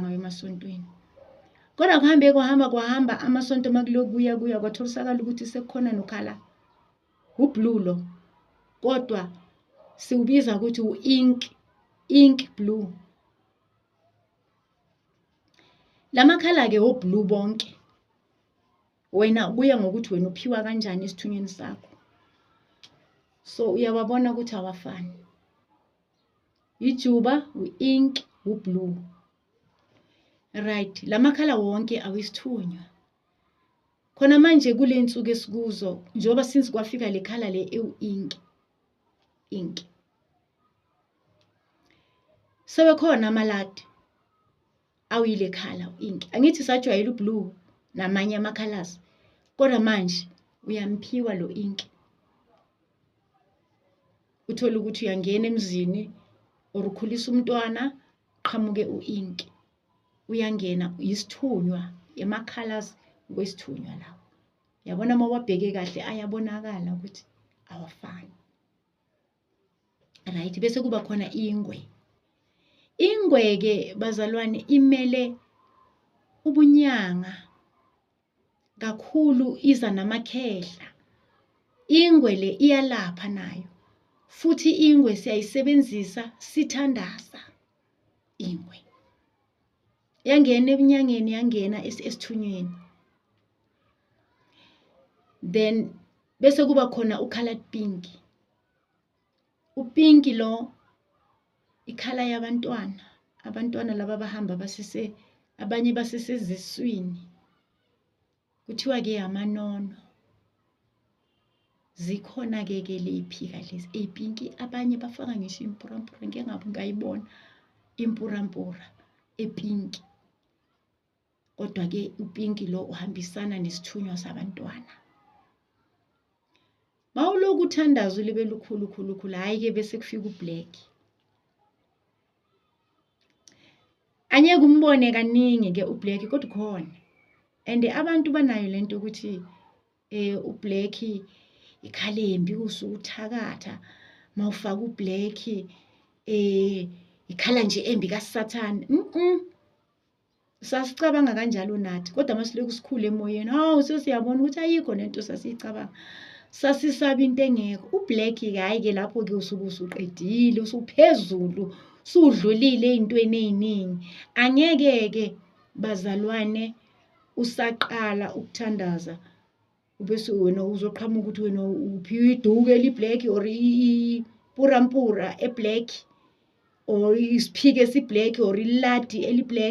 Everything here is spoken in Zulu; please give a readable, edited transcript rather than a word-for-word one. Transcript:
Ngayo emasontweni. Kodwa kuhambe kwahamba kwahamba amasonto makuloku kuya kuya kwatholakala ukuthi sekukhona no-colour u-blue lo, kodwa siwubiza ukuthi u-ink, ink blue. Lama-colour-ke o-blue bonke, wena kuya ngokuthi wena uphiwa kanjani esithunyweni sakho. So uyawabona ukuthi awafani. Ijuba, u-ink, u-blue. Right, lama-colour wonke awisithunywa. Khona manje kule nsuku esikuzo, njengoba since kwafika le colour le ewu-ink, ink. Sebekhona amaladi awuyile colour u-ink. Angithi sajwayele u-blue namanye ama-colours, kodwa manje uyamphiwa lo ink. Uthole ukuthi uyangena emzini or ukhulisa umntwana, qhamuke u-ink. Uyangena, isithunywa, ama-colours wesithunywa lawo. Yabona uma uwabheke kahle ayabonakala ukuthi awafani. Right, bese kuba khona ingwe. Ingwe-ke bazalwane imele ubunyanga kakhulu, iza namakhehla. Ingwe le iyalapha nayo, futhi ingwe siyayisebenzisa sithandaza ingwe. Yangena ebunyangeni, yangena esithunyweni. Then bese kuba khona u-coloured pink. U-pink lo i-colour yabantwana, abantwana laba abahamba basese, abanye baseseziswini. Kuthiwa-ke amanono. Zikhona-ke ke leyiphika lezi ey'pinki, abanye bafaka ngisho impurampura, ngike ngayibona impurampura epinki. Kodwa-ke upinki lo uhambisana nesithunywa sabantwana. Mawulokhu uthandaza ulibele ukhula ukhula ukhula, hhayi-ke bese kufika u-black. Angeke umbone kaningi-ke u-black kodwa ukhona. And abantu banayo lento ukuthi u-black i-colour embi, usuke uthakatha mawufaka u-black, i-colour nje embi kaSathane. Sasicabanga kanjalo nathi, kodwa masiloku sikhula emoyeni, hawu sesiyabona ukuthi ayikho lento sasiyicabanga. Sasisaba into engekho. U-black-ke hhayi-ke lapho-ke usuke usuqedile, usuphezulu, usudlulile ey'ntweni ey'ningi. Angeke-ke bazalwane usaqala ukuthandaza ubese wena uzoqhamuka ukuthi wena uphiwe iduku eli-black or ipurampura e-black or isiphike esi-black or iladi eli-black.